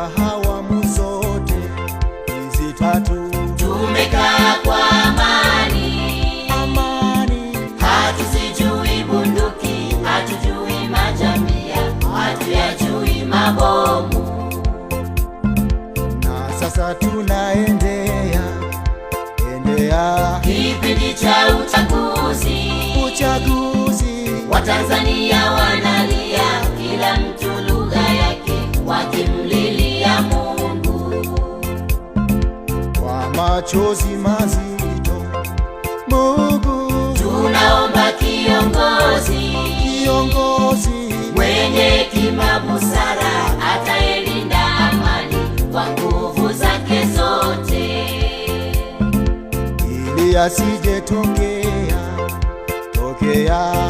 Katika awamu zote hizi tatu Tumekaa kwa amani, amani hatuzijui bunduki, hatujui majambia, hatuyajui mabomu. Na sasa tunaendea endea Kipindi cha uchaguzi, uchaguzi. Watanzania wanalia, kila mtu lugha yake, wakimlilia Mungu. Kwa machozi mazito Mungu, Tunaomba kiongozi kiongozi mwenye hekima, busara, atayelinda amani kwa nguvu zake zote, ili asijetokea tokea.